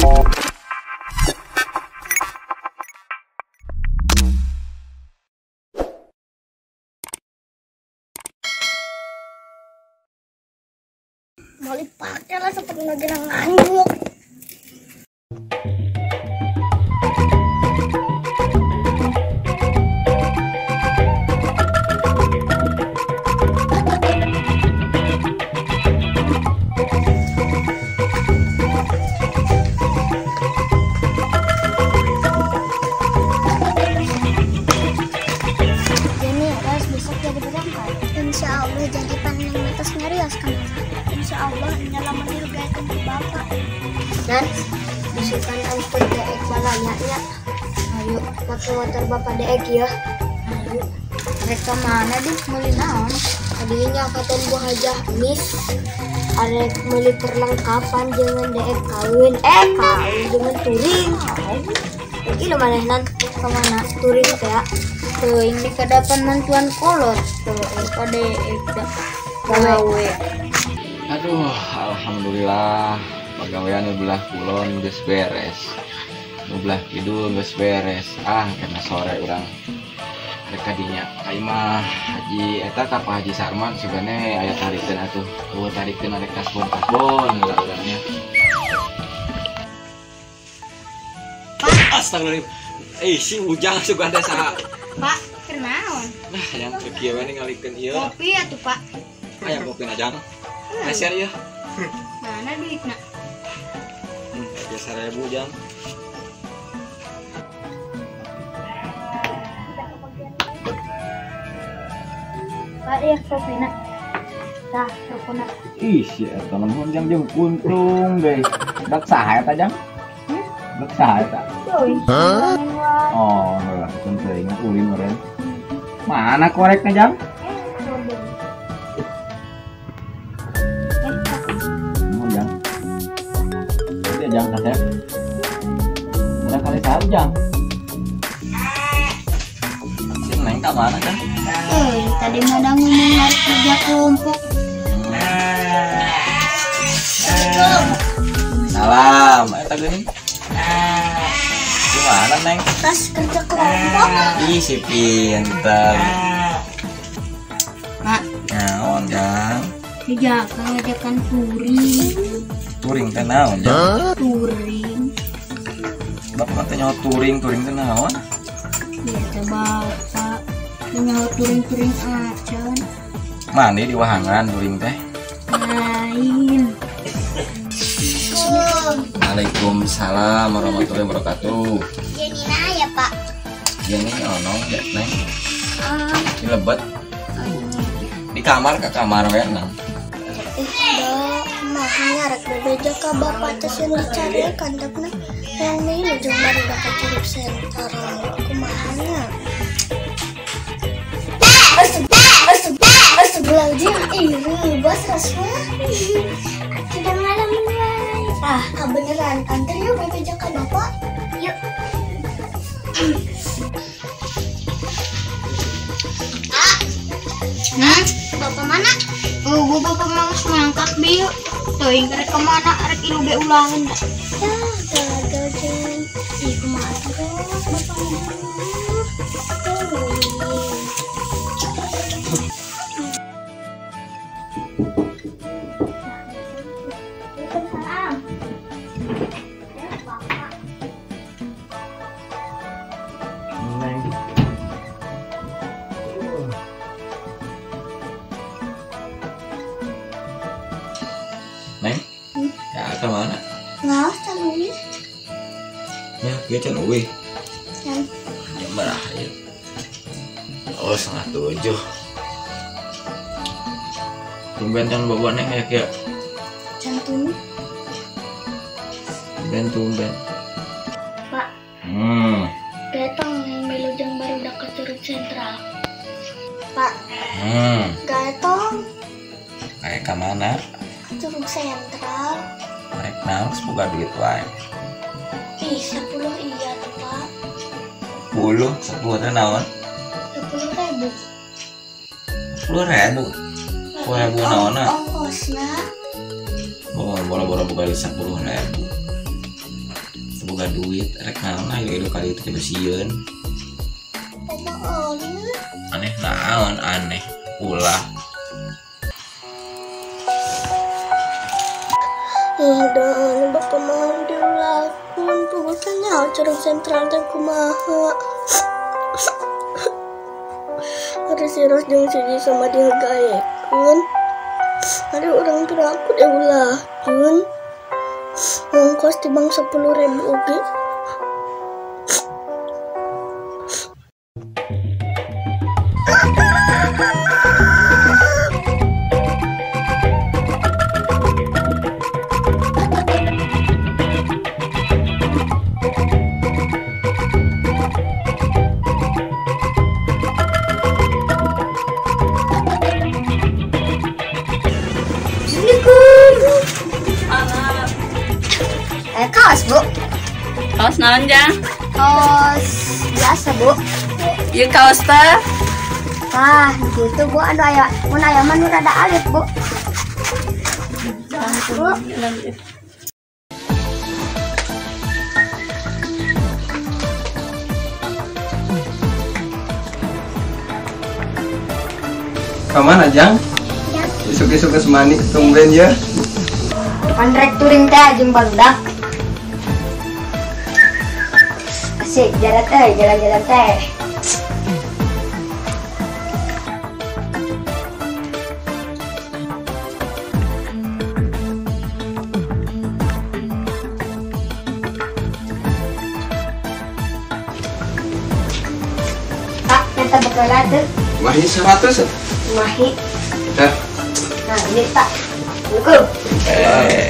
Mau dipakai lah seperti nggak nganjuk. Jadi harus besok jadi berangkat. Insya Allah jadi panen atas nyarios kan. Insya Allah dalam menirgakan ke bapak. Dan bisukan ampun deek balayanya. Ayo pakai motor bapak deek ya. Ayo. Mereka mana deh meuli naon? Tadinya katon Bu Hajah Mis arek meuli perlengkapan jangan deek kawin. Kawin dengan touring. Iki lho manehnan ke mana? Touring teh ya. Teuing di kadapan mantuan kolot. Tuh deek gawe. Aduh, alhamdulillah pagawean nu belah kulon geus beres. Nu belah kidul geus beres. Ah, karena sore urang rek ka dinya. Ka imah Haji eta ka Pak Haji Sarman sugane aya tarikeun atuh. Eueuh tarikeun arek kasbon-kasbon heula urangnya. Astagfirullah. Si Ujang sugan teh saha? Pak, keur naon? Nah, yang teu kieu we ningalikeun ieu. Kopi atuh, Pak. Aya kopi na jang. Asyar ya. Mana duitna? Biasa 1000 jang. Pak ya kopina. Tah, rokona. Ih, si eta mah jang jeung kuntung deui. Bak saha eta jang? Bak saha eta? Oh, heula kuntung teuing ulin meureun. Mana korekna jang? Jang kasep. Udah kali sahur jang. Si Neng ka mana jang? Tadi mah da ngomong narik kerja kelompok. Salam, eta geuning. Gimana Neng? Tas kerja kelompok. Ih, si pinter. Pak. Naon jang? Iya, kang ngajakan touring. Touring teh naon jang? Touring. Bapak teh nyaho touring, touring teh naon? Iya teh bapak nyaho touring-touring acan. Mandi di wahangan touring teh. Lain. Waalaikumsalam warahmatullahi wabarakatuh. Jenina ya Pak. Jenny onong ya Neng. Di lebet. Di kamar ke kamar we nang. Mahnya rek bebeja ka bapak teh sieun dicarekan tapi yang milu jeung barudak ka Curug Sentral kumaha nya. Astagfirullahaladzim, ih ribas rasma. Sudah malam wae. Ah, kebeneran anter yuk bebeja ka bapak. Yuk. Ah. Nah, bapak mana? Oh, gua bapak mau mangkat bieu. Teuing rek ka mana rek ilu be ulangan da. Ya, gagal jeung. Ih, kumaha terus bapak mah. Waalaikumsalam. Ya, bapak. Neng. Neng, ya ke mana? Nggak, can uih. Ya, dia can uih. Can. Jam berapa ya? Oh, 6:30. Tumben can bawa Neng ya kia. Can tunu. Tumben tumben. Pak. Datang Neng milu jeung barudak ke Curug Sentral. Pak. Gatong. Kayak ke mana? Curug Sentral. Rek naon geus boga duit wae. Ih, 10 iya tuh, Pak. 10, 10 teh naon? 10.000. 10.000. 10.000 naonna? Ongkosna. Boro-boro boga 10.000. boga duit rek naon ayo hidup kali itu sieun. Aneh naon aneh ulah. Dan bapak mau diulahkan pugutanya curug sentral teh kumaha. Ada si Ros jeung si Ji sama dihegaekeun. Ada urang piraku diulahkeun. Ongkos tibang 10.000 oge. Kaos, Bu. Kaos naon, Jang? Kaos biasa, Bu. Ieu kaos teh. Tah, gitu, Bu. Anu aya, mun aya mah nu rada alit, Bu. Bu. Kamana, Jang? Isuk-isuk geus mandi tumben ya. Pan rek touring teh jeung barudak. Asik, jalan teh, jalan-jalan teh. Pak, minta bekal tuh. Mahi 100. Mahi. Dah. Nah, ini Pak. Assalamualaikum.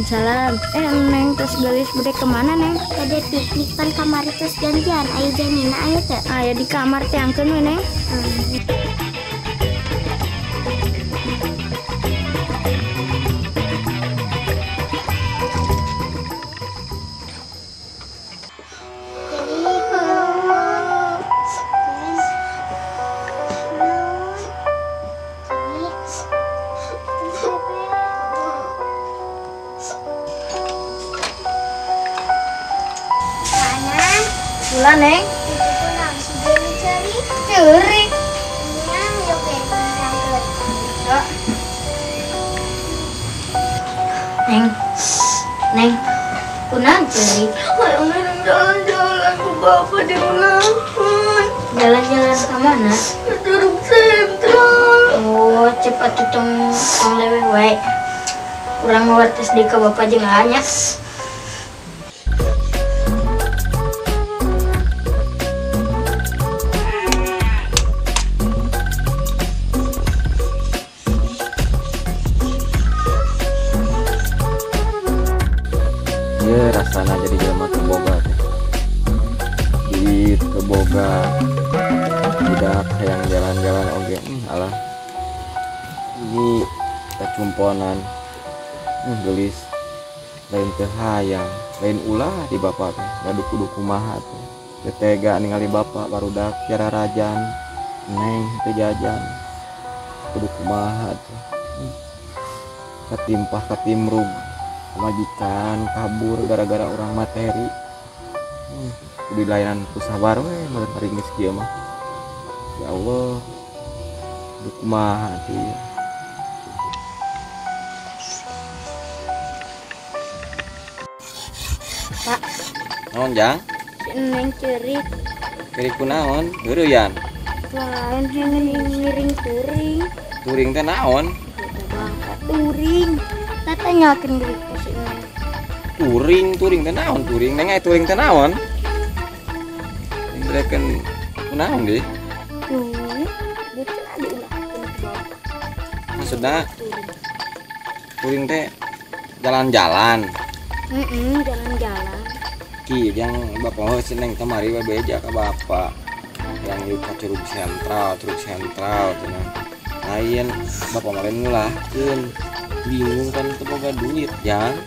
Salam. Neng terus gelis bude kemana neng? Bade piknik pan kamari terus janjian. Ayo janina ayo teh. Ayo di kamar teh angkeun we neng. Ulah, Neng. Ceri. Neng. Neng. Kunang ceri. Jalan-jalan ke bapak diulahkan. Jalan-jalan ke mana? Ke Curug Sentral. Oh, cepat tuh tong leweh wae. Urang ngawartos deui ka bapak jeung anya. Ya rasana jadi jelema teu boga teh. Duit teu boga. Budak hayang jalan-jalan oge alah. Ini kacumponan. Geulis. Lain teu hayang, lain ulah di bapak teh. Gaduh kudu kumaha teh. Teu tega ningali bapak barudak jararajan. Neng teu jajan. Kudu kumaha teh. Katimpah katimrug. Majikan kabur gara-gara orang materi. Kudu dilayanan ku sabar we meureun hari geus kieu mah. Ya Allah. Kudu kumaha atuh ieu. Pak. Naon, Jang? Si Neng ceurik. Ceurik kunaon? Heureuyan. Lain heureun ngiring touring. Touring teh naon? Touring. Tatanyakeun deui ka si Neng. Touring, touring teh naon? Touring neng aya touring teh naon? Ngerekeun kunaon deui? Touring, beuteung diulahkeun ku bapak. Maksudna touring teh jalan-jalan. Jalan-jalan. Ki jang bapak heuh si Neng kamari we beja ka bapak. Yang di ka Curug Sentral, Curug Sentral cenah. Lain bapak mah lain ngulahkeun. Bingung kan teu boga duit, Jang.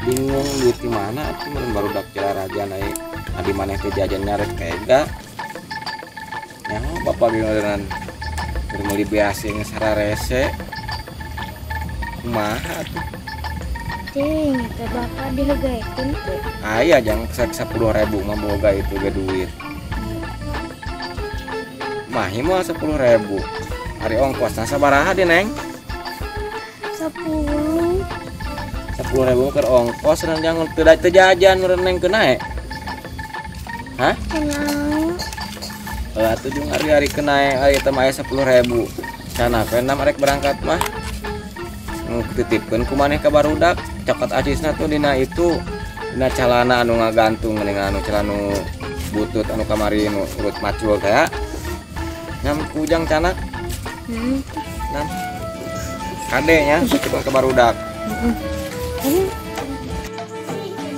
Bingung duit di mana atuh mun barudak raja naik. Adi maneh teh jajan nyarek tega. Nyaho bapak bingung keur meuli beas yang sararese. Kumaha atuh? Cing, teh bapak dihegaekeun teh. Aya jang 10.000 mah boga itu ge duit. Mahi moal 10.000. Ari ongkosna sabaraha di Neng? 10. 10.000 keur ongkos dan jangan teu jajan meureun Neng keun nae. Hah? Kenang. Atuh jeung ari-ari keun nae ari teh mah aya 10.000. Sana we enam arek berangkat mah. Titipkeun ku maneh ka barudak, cokot acisna tuh dina itu dina calana anu ngagantung geuning anu celana butut anu kamari nu urut macul teh ya. Nyam ku ujang canak. Nam. Kade nya titipkeun ka barudak.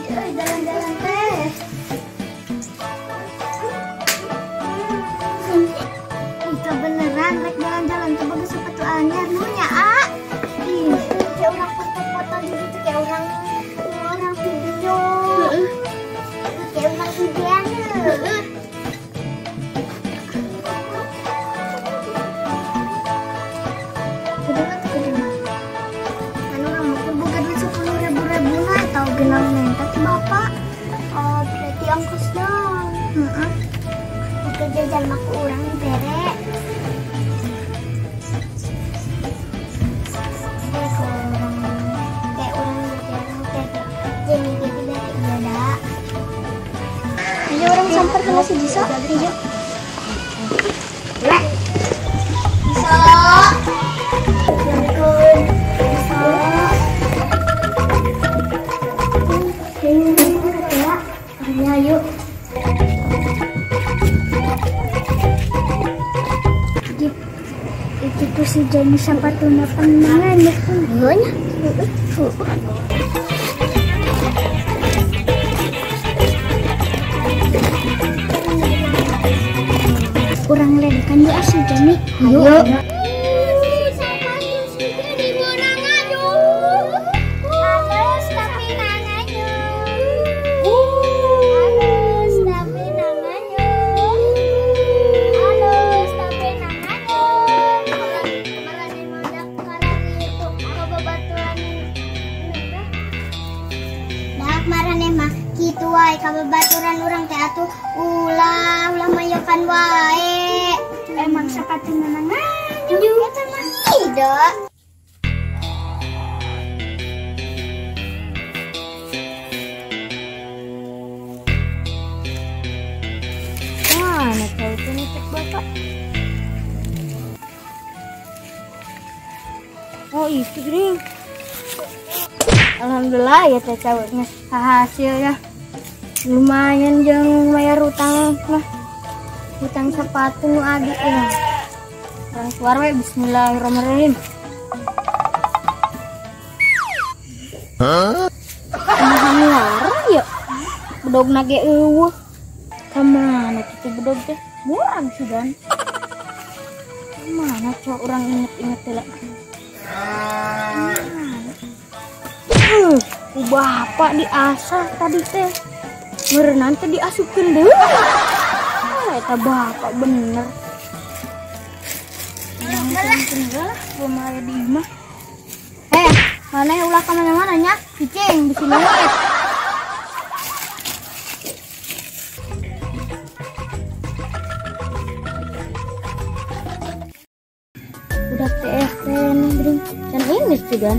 Jalan-jalan teh. Itu beneran rek jalan-jalan coba ke sepatu anyar nu nya a. Ih, kayak orang foto-foto gitu kayak orang video. Kayak orang videoan. Anu orang mau boga duit 10.000 ribu atau genang minta ke bapak. Oh, berarti ongkos dong. Heeh. Oke jajan mah ku urang dibere. Ayo orang samper ke si Jisa. Ayo. Jisa. Assalamualaikum. Jisa. Ya, ayo. Itu tuh si Jenny sepatunya penangan ya. Heeh. Kurang ledekan dia si Jenny. Ayo. Kitu wae ka babaturan urang teh atuh ulah ulah mayokan wae. Emang sepatuna nganjuk eta mah. Tidak. Mana tahu tuh cek bapak. Oh itu gering. Alhamdulillah ya teh cawetnya hasilnya lumayan jeung bayar utang mah, utang sepatu nu adi ya. Orang keluar we bismillahirrahmanirrahim. Hah? Kumaha ya? Bedogna ge eueuh. Ka mana kitu bedog teh? Murag sugan. Mana coba urang inget-inget teh lah. Ku bapak diasah tadi teh. Meureunnan teh diasupkeun deui. Ah, eta bapak bener. Lah, belum aya di imah. Mana ulah ka mana-mana nya? Cicing di sini we. Udah teh nih, can ini juga.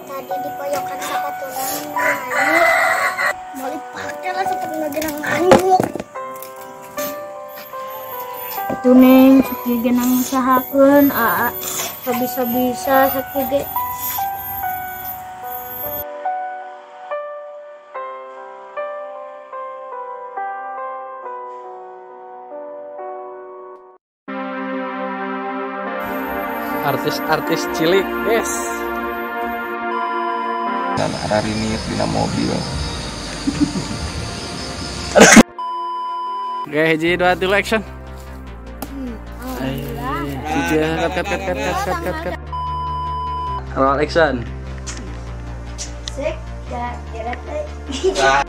Tadi dipoyokan sepatu nganjuk. Mau dipakai lah sepatu genang nganjuk. Itu Neng, sakieu genang usahakeun aa. Bisa-bisa sakieu ge. Artis-artis cilik, guys. Dan ararinit dina mobil. Oke, hiji dua tilu action. Hiji, cut cut cut cut cut cut cut. Roll action. Sek, kira-kira.